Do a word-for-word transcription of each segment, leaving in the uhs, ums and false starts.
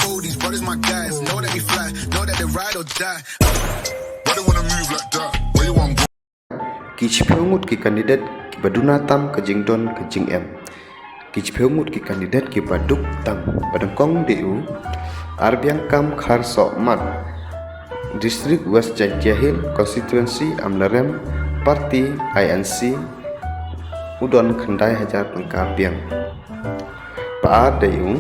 Oh, these brothers my guys. Know that we fly, know that they ride or die. Why they wanna move like that? Where you want go? Ki shiphew ngut ki kandidet kiba duna tam ka jingdon ka jingem. Ki shiphew ngut ki kandidet kiba duk tam ba nyngkong dei u Arbiang Kam Kharsohmat, District West Jaintia Hills, Constituency Amlarem, Party I N C, u don khyndai hajar tyngka biang. Ba ar dei u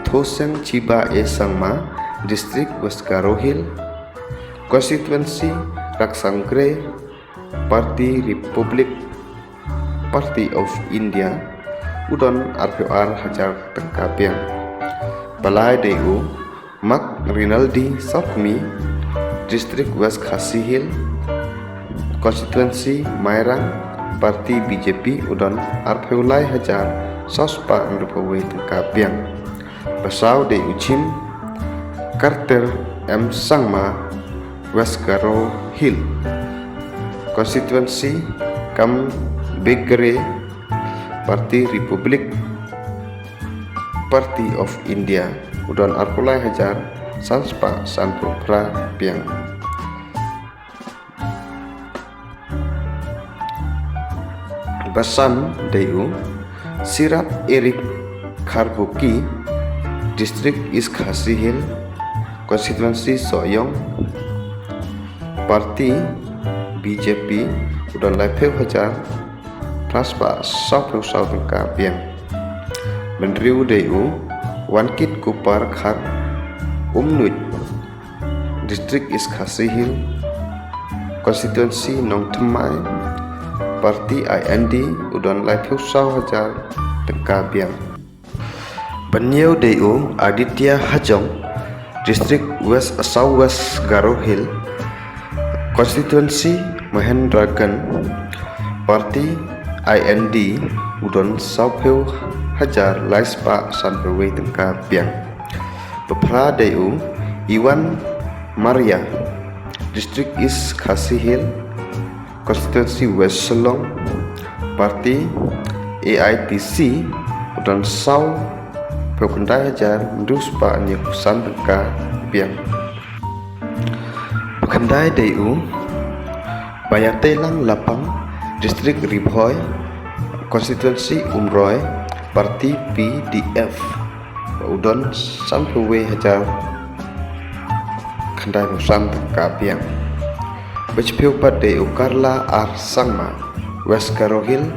Thoseng Chiba A Sangma, District West Garo Hills, Constituency Raksang Gray, Party Republic Party of India, u don arphew ar hajar tyngka biang. Ba lai dei u Mark Rinaldi Sokmi, District West Khasi Hills, Constituency Mairang, Party B J P, u don arphew lai hajar saw spah hynriewphew wei tyngka biang. Ba saw dei u Jim Carter M Sangma, West Garo Hills, Constituency Kam Begre, Party Republic Party of India, u don arphew lai hajar san spah sanphew phra biang. Ba san dei u Sirap Eric Kharbuki, District East Khasi Hills, Constituency Sohiong, Party B J P, u don laiphew hajar phra spah sawphew saw tyngka biang. Ba hynriew dei u Wankit Kupar Kharumnuid, District East Khasi Hills, Constituency Nongthymmai, Party I N D, u don laiphew saw hajar tyngka biang. Ba hynñiew dei u Aditya Hajong, District West, South West Garo Hills, Constituency Mahendraganj, Party I N D, u don sawphew hajar lai spah sanphew wei tyngka biang. Ba phra dei u Iwan Maria, District East Khasi Hills, Constituency West Shillong, Party A I T C, u don sawphew khyndai hajar hynriew spah hynñiewphew san tyngka biang. Ba khyndai dei u Bayateilang Lapang, District Ri Bhoi, Constituency Umroi, Party P D F, ba u don sanphew wei hajar khyndaiphew san tyngka biang. Ba shiphew pat dei u Karla R Sangma, West Garo Hills,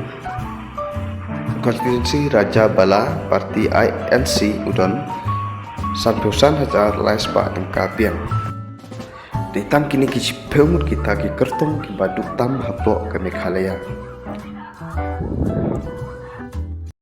Constituency Rajabala, Party I N C, u don sanphew san hajar lai spah tyngka biang. Dei tang kine ki shiphew ngut kita ki kyrtong kiba duk tam hapoh ka Meghalaya.